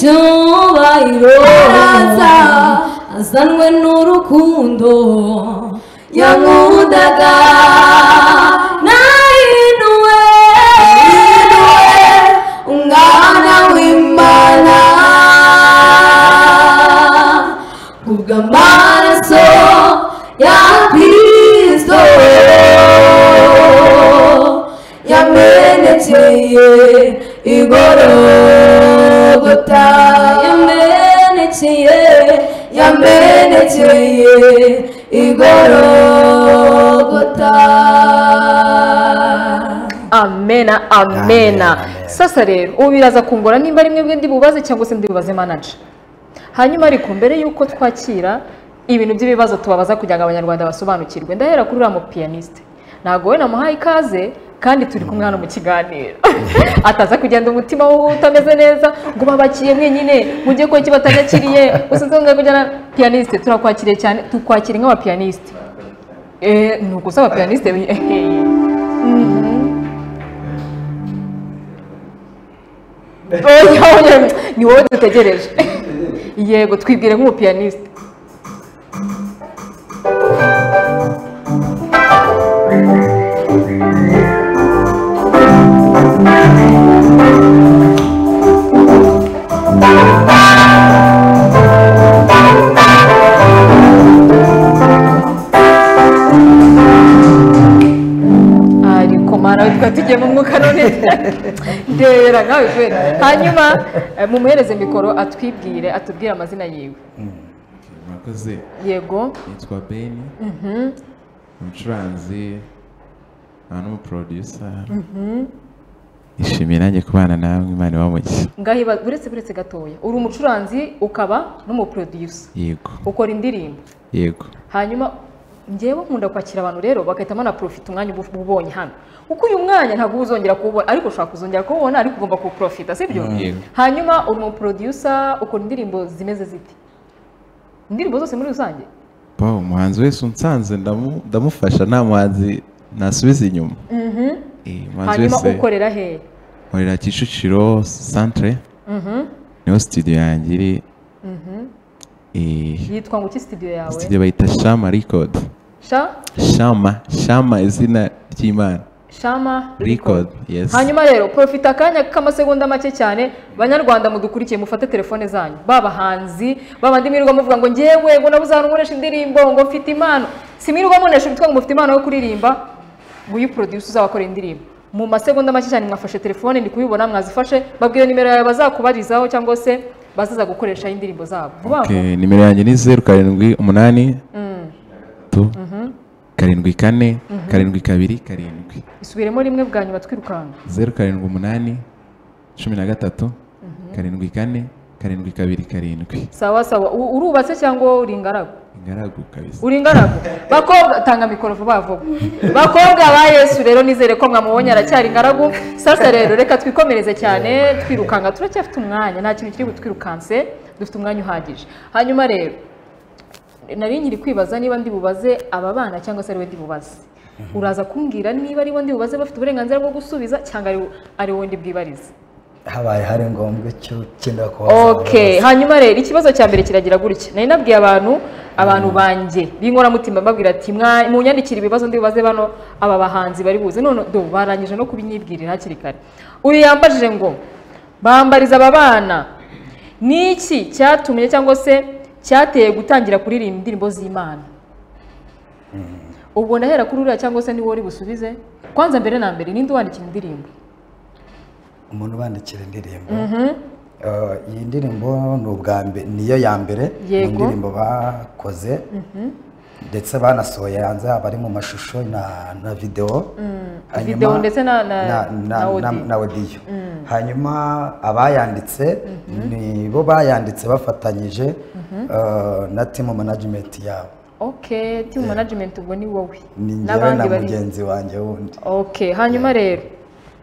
Icyubahiro araza azanwe n'urukundo yankundaga nahinuwe umwana w'Imana kubw'amaraso ya Kristo yamenekeye igorogota yamenekeye yamenekeye igorogota. Amena, amena. Sasa rero ubu biraza kungora nimba rimwe bwe ndi bubaze cyangwa se ndi bubaze manager. Hanyuma ariko mbere yuko twakira ibintu by'ibibazo tubabaza kugira ngo abanyarwanda basobanukirwe, ndahera kuri uriya mu pianiste. Ntago we namuhaye ikaze kandi turi kumwe hano mu kiganiro. Ataza kugenda umutima we utameze neza ngo babakiye mwenyine mujye ko kibatanyakiriye usinze ngo kujyana pianiste. Turakwakiriye cyane, tukwakira nk'aba pianiste. Nuko saba pianiste. Oya, ni wowe dutegereje. Yego, twibwire nk'umupianiste. Ariko mara tugiye mu mwuka none ndera nawe kweli. Hanyuma mumuhereze mikoro atwibwire, atubwire amazina yiwe. Murakoze. Yego. Nitwa Beni. Umucuranzi n'umuproducer. Nishimiye nanjye kubana namwe, Imana ibamugishe. Ngaho buretse gatoya. Uri umucuranzi ukaba n'umuproducer. Yego. Ukora indirimbo. Yego. Hanyuma njyewe nkunda kwakira abantu rero bagahitamo na profit umwanya ubonye hano. Uko uyu mwanya ntabwo uzongera kuwubona, ariko ushobora kuzongera kuwubona, ariko ugomba kuwuprofita, sibyo? Hanyuma uri umuproducer, ukora indirimbo zimeze zite? Indirimbo zose muri rusange? Bo, umuhanzi wese unsanze ndamufasha, nta muhanzi nasubiza inyuma. Hanyuma ukorera he? Nkorera Kicukiro centre. Niho studio yanjye iri. Yitwa ngo iki studio yawe? Studio bayita Shama Record. Shama, Shama izina ry'Imana. Shama Record, yes. Hanyuma rero profita akanya k'amasegonda make cyane, banyarwanda mudukurikiye mufate telefone zanyu. Babahanzi, babandi mwirirwa muvuga ngo ngewe ngo nabuze ahantu nkoresha indirimbo ngo mfite impano. Si mwirirwa munesha ibitwa ngo mufite impano yo kuririmba, nguyu producer uzabakora indirimbo. Mu masegonda make cyane mwafashe telefone ndi kubibona mwazifashe, babwire nimero yawe bazakubarizaho cyangwa se bazaza gukoresha indirimbo zabo. Okay, nimero yanjye ni 078 74 72 7. Isubiremo rimwe bwa nyuma twirukanka. 078 13 74 72 7. Sawa sawa. Urubatse cyangwa uri ingaragu? Ingaragu kabisa. Uri ingaragu. Bakobwa tanga mikoro vuba vuba. Bakobwa ba Yesu rero nizere ko mwamubonye aracyari ingaragu. Sasa rero reka twikomereze cyane twirukanka, turacyafite umwanya, nta kintu kiri butwirukanse, dufite umwanya uhagije. Hanyuma rero nari nkiri kwibaza niba ndi bubaze aba bana cyangwa se ari we ndi bubaze. Uraza kumbwira niba ari we ndi bubaze bafite uburenganzira bwo gusubiza cyangwa ari wowe ndi bwibarize. Habaye hari ngombwa cyo cyenda kubaza. Okay, hanyuma rero ikibazo cya mbere kiragira gutya. Nari nabwiye abantu banjye b'inkoramutima mbabwira ati munyandikira ibibazo ndi bubaze bano aba bahanzi bari buze, none do barangije no kubinyibwirira hakiri kare. Uyu yambajije ngo bambariza aba bana niki cyatumye cyangwa se cyateye gutangira kuririmba indirimbo z'Imana. Ubwo ndahera kuri uriya cyangwa se ni wowe uri busubize? Kwanza mbere na mbere ninde wandikira indirimbo? Umuntu bandikira indirimbo. Iyi ndirimbo ni ubwa mbere, niyo ya mbere mu ndirimbo bakoze, ndetse banasohoye hanze, bari mu mashusho na video, video ndetse na audio. Hanyuma abayanditse nibo bayanditse bafatanyije na team management yabo. Okay, team management ubwo ni wowe n'abandi bari mugenzi wanjye wundi. Okay, hanyuma rero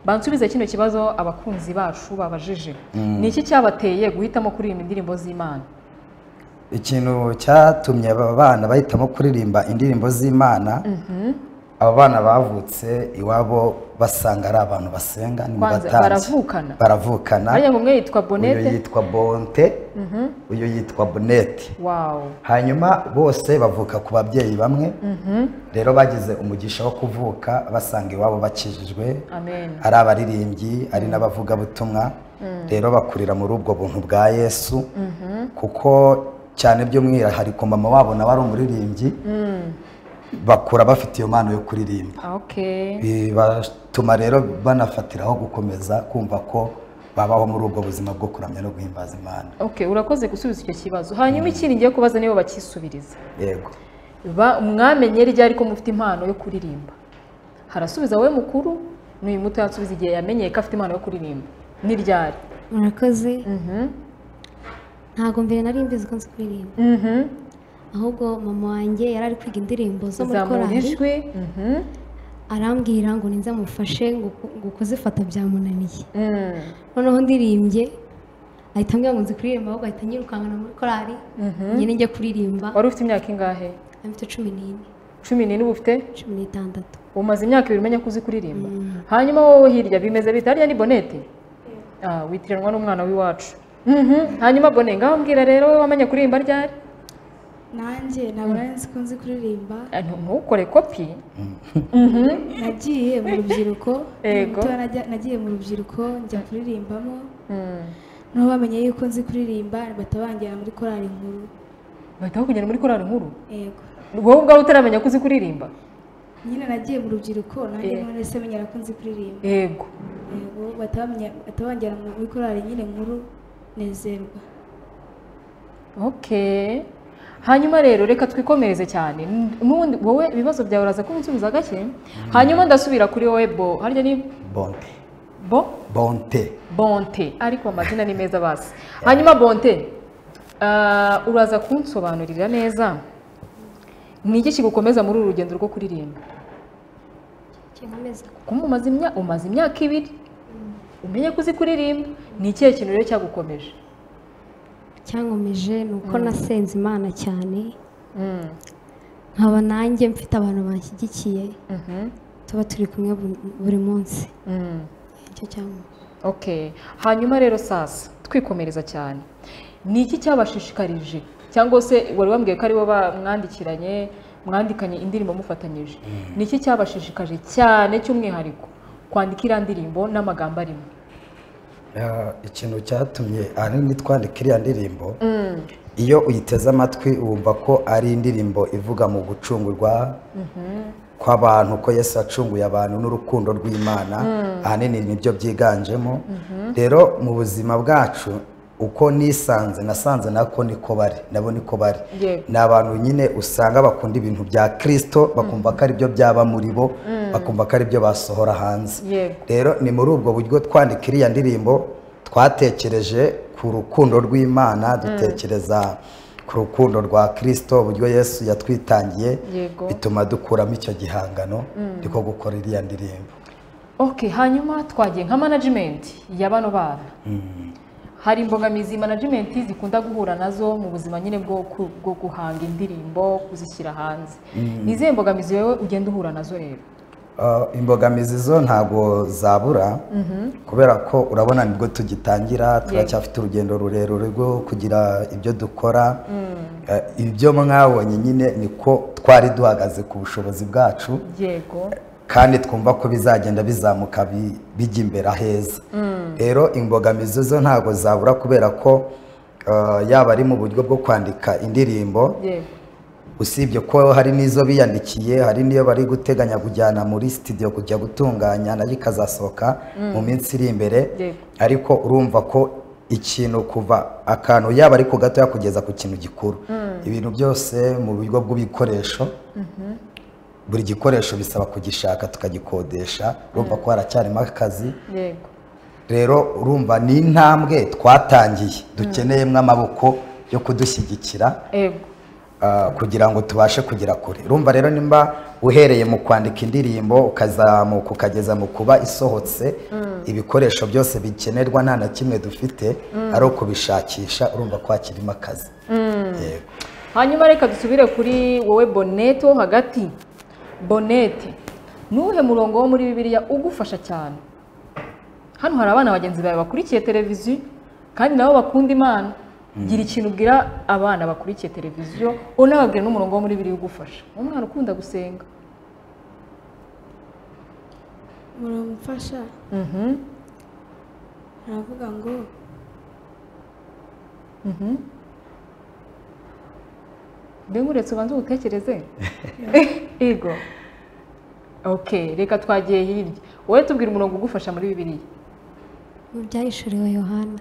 bansubize kino kibazo abakunzi bacu babajije. Ni iki cyabateye guhitamo kuririmba indirimbo z'Imana? Ikintu cyatumye aba bana bahitamo kuririmba indirimbo z'Imana, Aba bana bavutse iwabo basanga ari abantu basenga, ni batambyi. Baravukana. Hariya umwe yitwa Bonete, uyu yitwa Bonte, uyu yitwa Bonete. Wow. Hanyuma bose bavuka ku babyeyi bamwe. Rero bagize umugisha wo kuvuka basanga iwabo bakijijwe. Amen. Ari abaririmbyi, ari n'abavugabutumwa. Rero bakurira muri ubwo buntu bwa Yesu. Kuko cyane by'umwihariko mama wabo nawe ari umuririmbyi. Bakura bafite iyo mpano yo kuririmba. Okay. Bibatuma rero banafatiraho gukomeza kumva ko babaho muri ubwo buzima bwo kuramya no guhimbaza Imana. Okay, urakoze gusubiza icyo kibazo. Hanyuma ikindi ngiye kubaza nibo bakisubiriza. Yego. Mwamenye ryari ko mufite impano yo kuririmba? Harasubiza wowe mukuru, n'uyu muto yasubiza igihe yamenyeye ko afite impano yo kuririmba. Ni ryari? Murakoze. Ntago mbere nari mbizi ko nzi kuririmba. Ahubwo mama wanjye yari ari kwiga indirimbo zo muri korali, arambwira ngo ninze mufashe ngo kuzifata byamunaniye. Noneho ndirimbye ahita ambwira ngo nzi kuririmba, ahubwo ahita nyirukankana muri korali nyine njye kuririmba. Wari ufite imyaka ingahe? Mfite 14. 14 ubu ufite? 16. Umaze imyaka 2 umenya ko uzi kuririmba. Hanyuma wowe hirya bimeze bite? Hariya ni Bonete? Witiranwa n'umwana w'iwacu. Hanyuma Bone, ngaho mbwira rero wowe wamenye kuririmba ryari? Nanjye ntabwo nari nzi ko nzi kuririmba. Ntukore kopi. Nagiye mu rubyiruko, nagiye mu rubyiruko njya kuririmbamo. Noneho bamenye yuko nzi kuririmba bahita banjyana muri korali nkuru. Bahita bakujyana muri korali nkuru? Yego. Wowe ubwawe utaramenya ko uzi kuririmba? Nyine nagiye mu rubyiruko nanjye none se menyera ko nzi kuririmba. Yego. Yego, bahita banjyana muri korali nyine nkuru nezerwa. Okay. Hanyuma rero reka twikomereze cyane. Nubundi wowe ibibazo byawe uraza kubinsubiza gake. Hanyuma ndasubira kuri wowe Bo. Harya ni Bonte. Bo? Bonte. Bonte. Ariko amazina ni meza basi. Hanyuma Bonte, uraza kunsobanurira neza ni iki kigukomeza muri uru rugendo rwo kuririmba? Kinkomeza. Kuko umaze imyaka 2 umenye ko uzi kuririmba, ni ikihe kintu rero cyagukomeje? Cyankomeje nuko nasenze Imana cyane, nkaba nanjye mfite abantu banshyigikiye, tuba turi kumwe buri munsi. Icyo cyankomeje. Okay. Hanyuma rero sasa twikomereza cyane, ni iki cyabashishikarije cyangwa se wari wambwiye ko aribo mwandikiranye mwandikanye indirimbo mufatanyije, ni iki cyabashishikaje cyane cy'umwihariko kwandika iriya ndirimbo n'amagambo arimo? Ikintu cyatumye ahanini twandika iriya ndirimbo, iyo uyiteze amatwi wumva ko ari indirimbo ivuga mu gucungurwa kw'abantu, ko Yesu acunguye abantu n'urukundo rw'Imana, ahanini nibyo byiganjemo. Rero mu buzima bwacu uko nisanze nasanze nako niko bari, nabo niko bari. Ni abantu nyine usanga bakunda ibintu bya Kristo, bakumva ko ari byo byaba muri bo, bakumva ko ari byo basohora hanze. Rero ni muri ubwo buryo twandika iriya ndirimbo, twatekereje ku rukundo rw'Imana, dutekereza ku rukundo rwa Kristo, uburyo Yesu yatwitangiye, bituma dukuramo icyo gihangano ndiko gukora iriya ndirimbo. Okay, hanyuma twagiye nka management ya bano bana. Hari imbogamizi management zikunda guhura nazo mu buzima nyine bwo guhanga indirimbo, kuzishyira hanze. Ni izihe mbogamizi wewe ugenda uhura nazo rero? Imbogamizi zo ntago zabura, kubera ko urabona nibwo tugitangira, turacyafite urugendo rurerure rwo kugira ibyo dukora. Ibyo mwabonye nyine niko twari duhagaze ku bushobozi bwacu. Yego. Kandi twumva ko bizagenda bizamuka bijya imbere aheza. Rero imbogamizi zo ntago zabura, kubera ko yaba ari mu buryo bwo kwandika indirimbo, usibye ko hari n'izo biyandikiye, hari n'iyo bari guteganya kujyana muri studio kujya gutunganya nayo ikazasohoka mu minsi iri imbere. Ariko urumva ko ikintu kuva akantu yaba ariko gatoya kugeza ku kintu gikuru, ibintu byose mu buryo bw'ibikoresho, buri gikoresho bisaba kugishaka tukagikodesha, urumva ko haracyarimo akazi. Rero urumva ni intambwe twatangiye, dukeneyemo amaboko yo kudushyigikira kugira ngo tubashe kugera kure. Urumva rero nimba uhereye mu kwandika indirimbo ukazamuka ukageza mu kuba isohotse, ibikoresho byose bikenerwa nta na kimwe dufite, ari ukubishakisha, urumva ko hakirimo akazi. Hanyuma reka dusubire kuri wowe Bonete wo hagati. Bonete, Nuwuhe murongo wo muri Bibiliya ugufasha cyane? Hano hari abana bagenzi bawe bakurikiye televiziyo kandi nabo bakunda Imana. Gira ikintu ubwira abana bakurikiye televiziyo, unababwira n'umurongo wo muri Bibiliya ugufasha. Umwana ukunda gusenga. Umurongo umfasha. Aravuga ngo Mbe uretse ubanze utekereze. Ego. Okay, reka twagiye hirya. Wowe tubwira umurongo ugufasha muri Bibiliya. Mu byahishuriwe Yohana.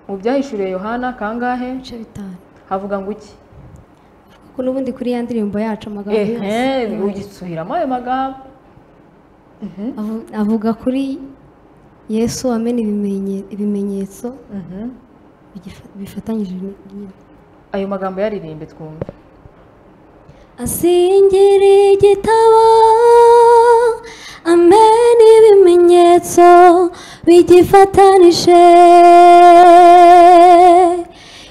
Mu byahishuriwe Yohana kangahe? Ibice 5. Havuga ngo iki? Kuko n'ubundi kuri ya ndirimbo yacu amagambo yose. Ugisubiramo ayo magambo. Avuga kuri Yesu amena ibimenyetso bifatanyije nyine. Ayo magambo yaririmbe twumve. Asingira igitabo amena ibimenyetso bigifatanije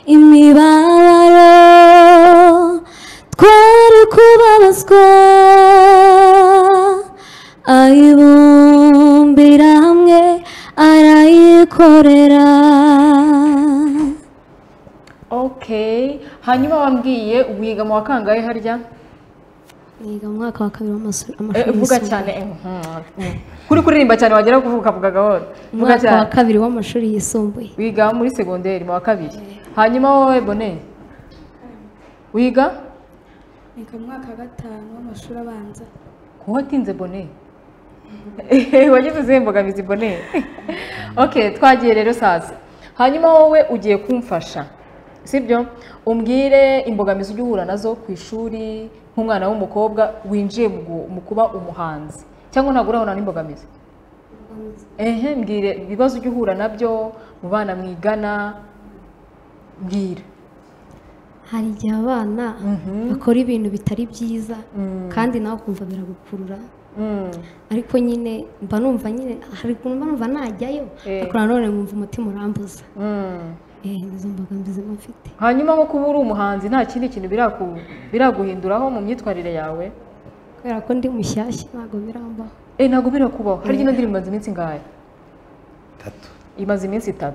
imibabaro twari kubabazwa ayibumbira hamwe arayikorera. Okay, hanyuma wambwiye wiga mu wa kangahe harya? Niga mu mwaka wa kabiri w'amashuri. Vuga cyane. Kuri kuririmba cyane wagera kuvuga vuga gahoro. Vuga cyane. Mwaka wa kabiri w'amashuri yisumbuye. Wiga muri segonderi mu wa kabiri. Hanyuma wowe Bonne? Wiga? Niga mu mwaka wa 5 w'amashuri abanza. Ko watinze Bonne? Wagize izihe mbogamizi Bonne? Okay, twagiye rero sasa. Hanyuma wowe ugiye kumfasha. Sibyo? Umbwire imbogamizi ujya uhura nazo ku ishuri nk'umwana w'umukobwa winjiye mu kuba umuhanzi, cyangwa ntabwo urabona n'imbogamizi? Mbwire ibibazo ujya uhura nabyo mu bana mwigana, mbwira. Hari igihe abana bakora ibintu bitari byiza kandi nawe ukumva biragukurura, ariko nyine mba numva nyine hari ukuntu mba numva najyayo, ariko nanone nkumva umutima urambuza. Nizo mbogamizi mfite. Hanyuma nko kuba uri umuhanzi nta kindi kintu biraguhinduraho mu myitwarire yawe? Kubera ko ndi mushyashya ntabwo birambaho. Ntabwo birakubaho. Hari ino ndirimbo imaze iminsi ingahe? 3. Imaze iminsi 3.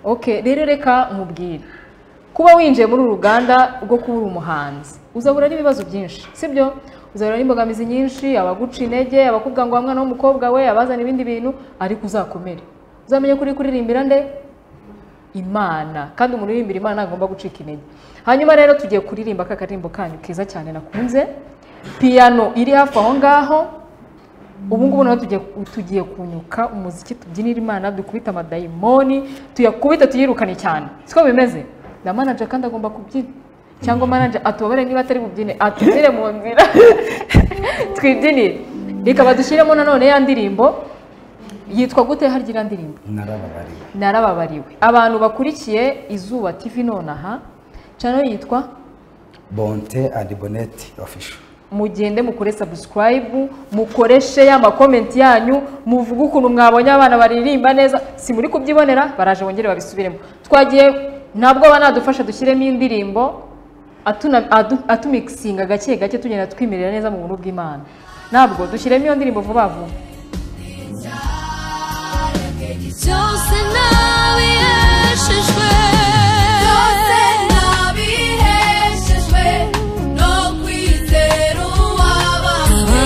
Okay, rero reka nkubwire. Kuba winjiye muri uru ruganda rwo kuba uri umuhanzi, uzahura n'ibibazo byinshi, sibyo? Uzahura n'imbogamizi nyinshi, abaguca intege, abakubwira ngo wa mwana w'umukobwa we, abazana ibindi bintu, ariko uzakomere. Uzamenye kuri kuririmbira nde? Imana. Kandi umuntu uririmbira Imana agomba gucika intege. Hanyuma rero tugiye kuririmba aka karirimbo kanyu keza cyane nakunze. Piano iri hafi aho ngaho. Ubu ngubu naho tugiye kunyuka umuziki, tubyinira Imana, dukubita amadayimoni, tuyakubita tuyirukane cyane. Siko bimeze? Na manager kandi agomba kubyina. Cyangwa manager atubabare niba atari bubyine, atubyine mu nzira. Twibyinire. Reka badushyiremo nanone ya ndirimbo yitwa gute harya iriya ndirimbo? Narababariwe. Narababariwe. Abantu bakurikiye Izuba TV nonaha, channel yitwa Bonte and Bonnet Official. Mugende mukore subscribe, mukoreshe ya comment yanyu, muvuge ukuntu mwabonye abana baririmba neza, si muri kubyibonera baraje bongere babisubiremo. Twagiye ntabwo banadufasha dushyiremo indirimbo atumixinga gake gake tugenda twimerera neza mu buntu bw'Imana. Ntabwo dushyiremo iyo ndirimbo vuba vuba. Byose nabiheshejwe, byose nabiheshejwe no kwizera uwabambwe.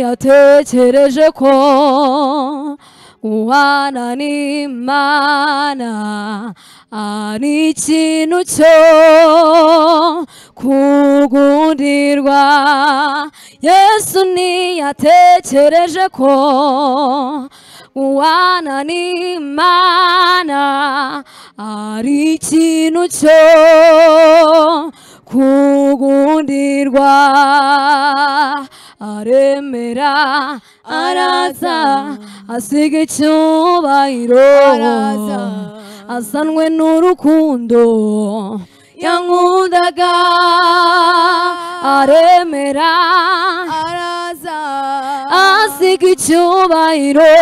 ntiyatekereje ko guhana n'Imana ari ikintu cyo kugundirwa. Yesu ntiyatekereje ko guhana n'Imana ari ikintu cyo kugundirwa. Aremera araza asiga icyubahiro, azanwe n'urukundo yankundaga. Aremera araza asiga icyubahiro,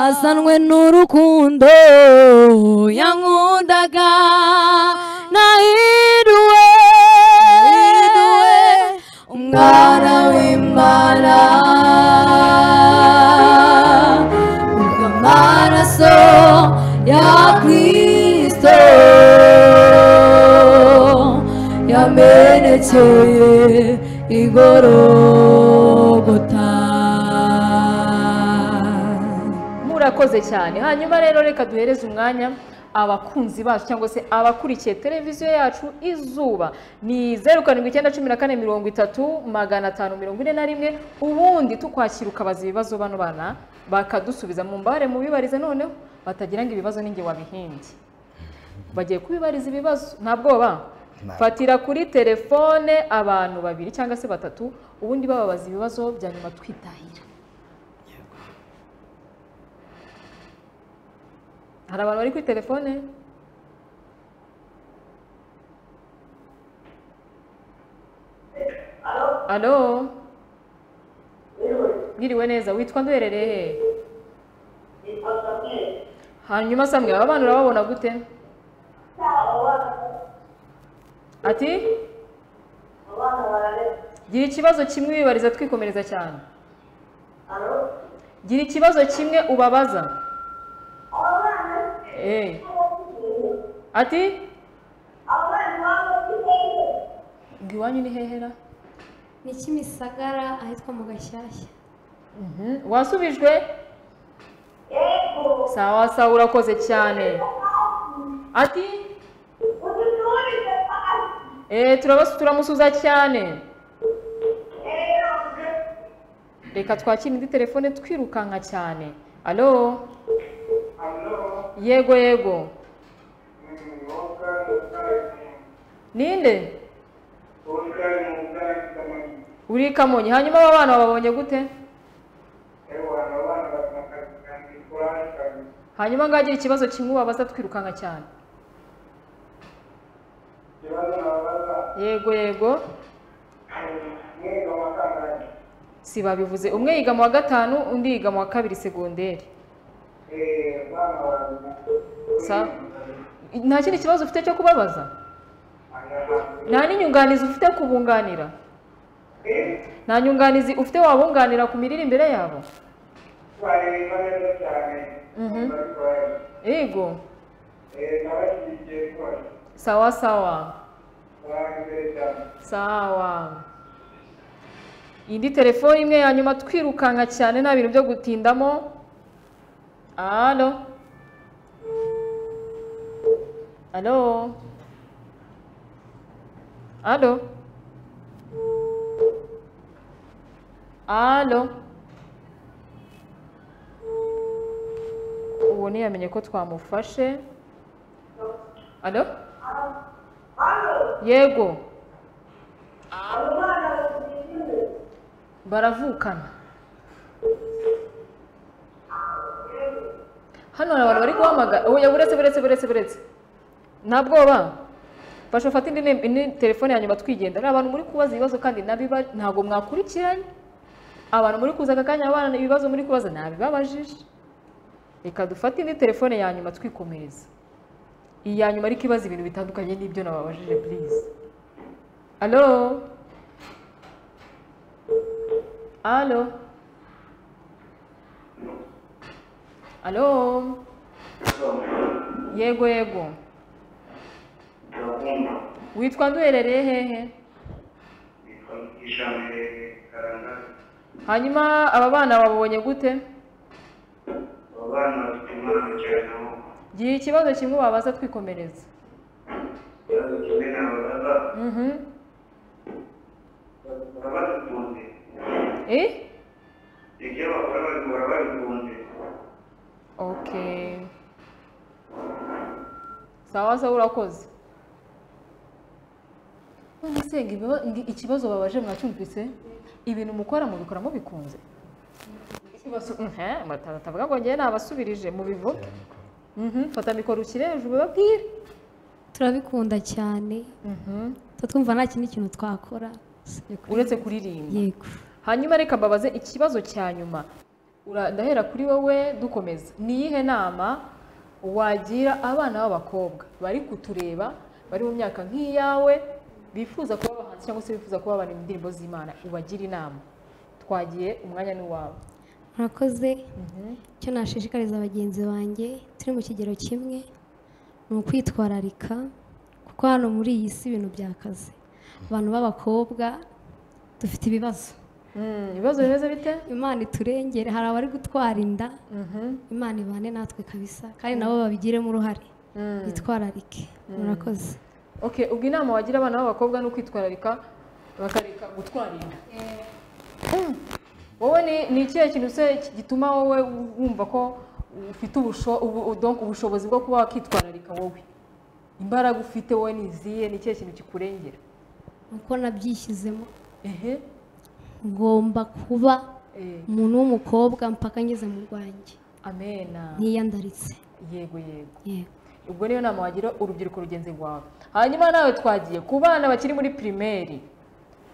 azanwe n'urukundo yankundaga. Nahiruwe umwana w'Imana kubw'amaraso ya Kristo yamenekeye i Golgotha. Murakoze cyane. Hanyuma rero reka duhereze umwanya abakunzi bacu cyangwa se abakurikiye televiziyo yacu Izuba. Ni 0794 30 541, ubundi tukwakira ukabaza ibibazo bano bana bakadusubiza. Mu mbare mubibarize noneho batagira ngo ibibazo ninjye wabihimbye. Bagiye kubibariza ibibazo nta bwoba. Fatira kuri telefone abantu babiri cyangwa se batatu, ubundi bababaza ibibazo bya nyuma twitahira. Hari abantu bari kuri telefone? Alo? Mwiriwe neza, witwa nduherereye he? Hanyuma Samwe, aba bantu urababona gute? Ati? Gira ikibazo kimwe wibariza twikomereza cyane. Gira ikibazo kimwe ubabaza. Ati? Ngo iwanyu ni hehera? Ni Kimisagara ahitwa mu Gashyashya. Wasubijwe? Yego. Sawa sawa, urakoze cyane. Ati? Turamusuza cyane. Reka twakire indi telefone twirukanka cyane. Alo? Yego yego. Ninde? Uri Kamonyi. Hanyuma aba bana babonye gute? Hanyuma ngagira ikibazo kimwe ubabaza twirukanka cyane. Yego yego. Si babivuze, umwe yiga mu wa 5 undi yiga mu wa 2 segonderi. Nta kindi kibazo ufite cyo kubabaza? Nta n'inyunganizi ufite kubunganira? Nta nyunganizi ufite wabunganira ku miririmbire yabo? Yego. Sawa sawa. Sawa. Indi telefone imwe ya nyuma twirukanka cyane nta bintu byo gutindamo. Alo? Alo? Alo? Alo? Uwo ntiyamenye ko twamufashe. Alo? Yego. Baravukana. Hano hari abantu bari guhamagara. Oya, buretse buretse buretse buretse. Nta bwoba. Fasha ufate indi telefone ya nyuma twigenda. Hari abantu muri kubaza ibibazo kandi nabiba ntago mwakurikiranye. Abantu muri kuza akanya abana ibibazo muri kubaza nabibabajije. Reka dufate indi telefone ya nyuma twikomereza. Iyi ya nyuma ariko ibaza ibintu bitandukanye n'ibyo nababajije, please. Allo? Allo? Allo? Yego yego. Witwa nduherereye hehe? Hanyuma aba bana babonye gute? Aba bana bafite impano cyane. Gira ikibazo kimwe wabaza twikomereza. Ikibazo kimwe nababaza. Bakora babikunze. Ibyo bakora babikora babikunze. Okay. Sawa sawa, urakoze. None se ikibazo babaje mwacyumvise? Ibintu mukora mubikora mubikunze? Batavuga ngo njye nabasubirije mubivuge. Fata mikoro ushyire hejuru babwire. Turabikunda cyane. Twumva nta kindi kintu twakora uretse kuririmba. Yego. Hanyuma reka mbabaze ikibazo cya nyuma. Ndahera kuri wowe dukomeza. Ni iyihe nama wagira abana b'abakobwa bari kutureba bari mu myaka nk'iyawe bifuza kuba abahanzi cyangwa se bifuza kuba abantu indirimbo z'Imana, ubagira inama? Twagiye, umwanya ni wawe. Murakoze. Icyo nashishikariza bagenzi banjye turi mu kigero kimwe ni ukwitwararika, kuko hano muri iyi si ibintu byakaze. Abantu b'abakobwa dufite ibibazo. Ibibazo bimeze bite? Imana iturengere. Hari abari gutwara inda. Imana ibane natwe kabisa, kandi nabo babigiremo uruhare. Bitwararike. Murakoze. Okay, ubwo inama wagira abana b'abakobwa ni ukwitwararika bakareka gutwara inda. Wowe ni ikihe kintu se gituma wowe wumva ko ufite ubushobozi bwo kuba wakitwararika wowe? Imbaraga ufite wowe ni izihe? Ni ikihe kintu kikurengera? Uko nabyishyizemo. Ngomba kuba umuntu w'umukobwa mpaka ngeze mu rwanjye. Amena. Ntiyandaritse. Yego yego. Ubwo niyo nama wagira urubyiruko rugenzi rwawe. Hanyuma nawe twagiye ku bana bakiri muri primaire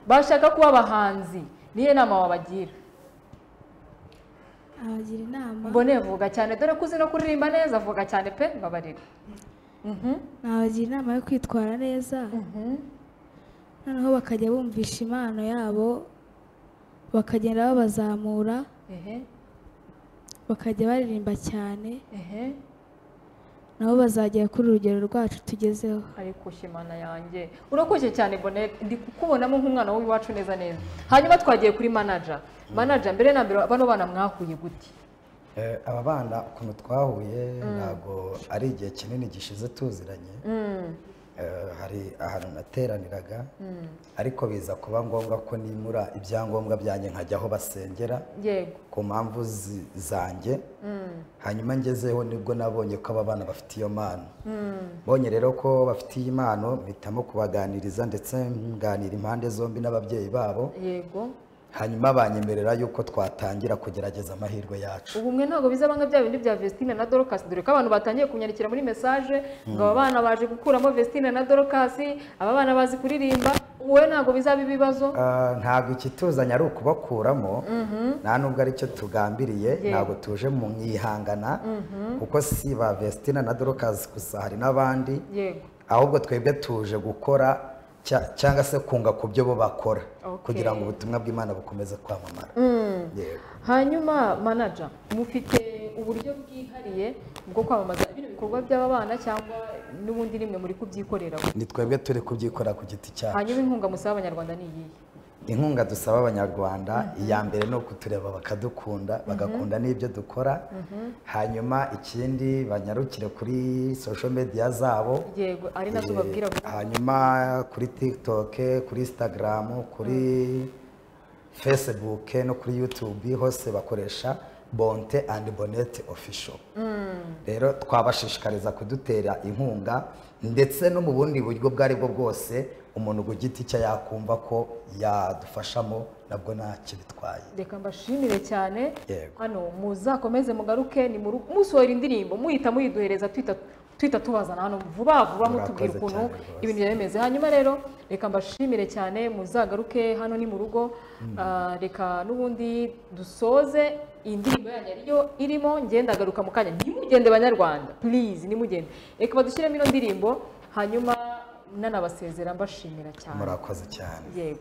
bashaka kuba abahanzi, niyo nama wabagira? Abagira inama. Mbone vuga cyane, dore ko uzi no kuririmba neza, vuga cyane pe, mbabarira. Nabagira inama yo kwitwara neza. Noneho bakajya bumvisha impano yabo, bakagenda babazamura. Bakajya baririmba cyane. Nabo bazagera kuri urugero rwacu tugezeho. Ariko shimana yanjye urakoze cyane Bonette, ndi kukubonamo nk'umwana w'iwacu neza neza. Hanyuma twagiye kuri manager. Manager, mbere na mbere bano bana mwahuye gute? Aba bana ukuntu twahuye ntago ari igihe kinini gishize tuziranye. Hari ahantu nateraniraga, ariko biza kuba ngombwa ko nimura ibyangombwa byanjye nkajya aho basengera. Yego. Ku mpamvu zanjye. Hanyuma ngezeho nibwo nabonye ko aba bana bafite iyo mpano. Mbonye rero ko bafite iyi mpano mpitamo kubaganiriza, ndetse nganira impande zombi n'ababyeyi babo. Yego. Hanyuma banyemerera yuko twatangira kugerageza amahirwe yacu. Ubumwe ntago bizaba nka bya bindi bya Vestine na Dorcas, dore ko abantu batangiye kunyandikira muri message ngo aba bana baje gukuramo Vestine na Dorcas, aba bana bazi kuririmba. Wowe ntago bizaba ibibazo? Ntago ikituzanya ari ukubakuramo, nta nubwo ari cyo tugambiriye, ntago tuje mu mwihangana, kuko si ba Vestine na Dorcas gusa, hari n'abandi. Yego. Ahubwo twebwe tuje gukora cyangwa se kunga ku byo bo bakora, kugira ngo ubutumwa bw'Imana bukomeze kwamamara. Yego. Hanyuma manager, mufite uburyo bwihariye bwo kwamamaza bino bikorwa by'aba bana cyangwa n'ubundi nimwe muri kubyikorera? Ni twebwe turi kubyikora ku giti cyacu. Hanyuma inkunga musaba abanyarwanda ni iyihe? Inkunga dusaba abanyarwanda, iya mbere no kutureba bakadukunda, bagakunda n'ibyo dukora. Hanyuma ikindi banyarukire kuri social media zabo. Yego, ari nazo babwira. Hanyuma kuri TikTok, kuri Instagram, kuri Facebook no kuri YouTube hose bakoresha Bonte and Bonette Official. Rero twabashishikariza kudutera inkunga, ndetse no mu bundi buryo bwari bwo bwose umuntu ku giti cye yakumva ko yadufashamo nabwo ntacyo bitwaye. Reka mbashimire cyane. Hano muzakomeze mugaruke, ni musohora indirimbo muhita muyiduhereza, twita tubazana hano vuba vuba mutubwira ukuntu ibintu byameze. Hanyuma rero reka mbashimire cyane, muzagaruke hano ni mu rugo. Reka n'ubundi dusoze indirimbo yanyu ariyo irimo, ngenda garuka mu kanya. Ntimugende banyarwanda, please nimugende. Reka badushyiremo ino ndirimbo, hanyuma nanabasezera mbashimira cyane. Murakoze cyane. Yego.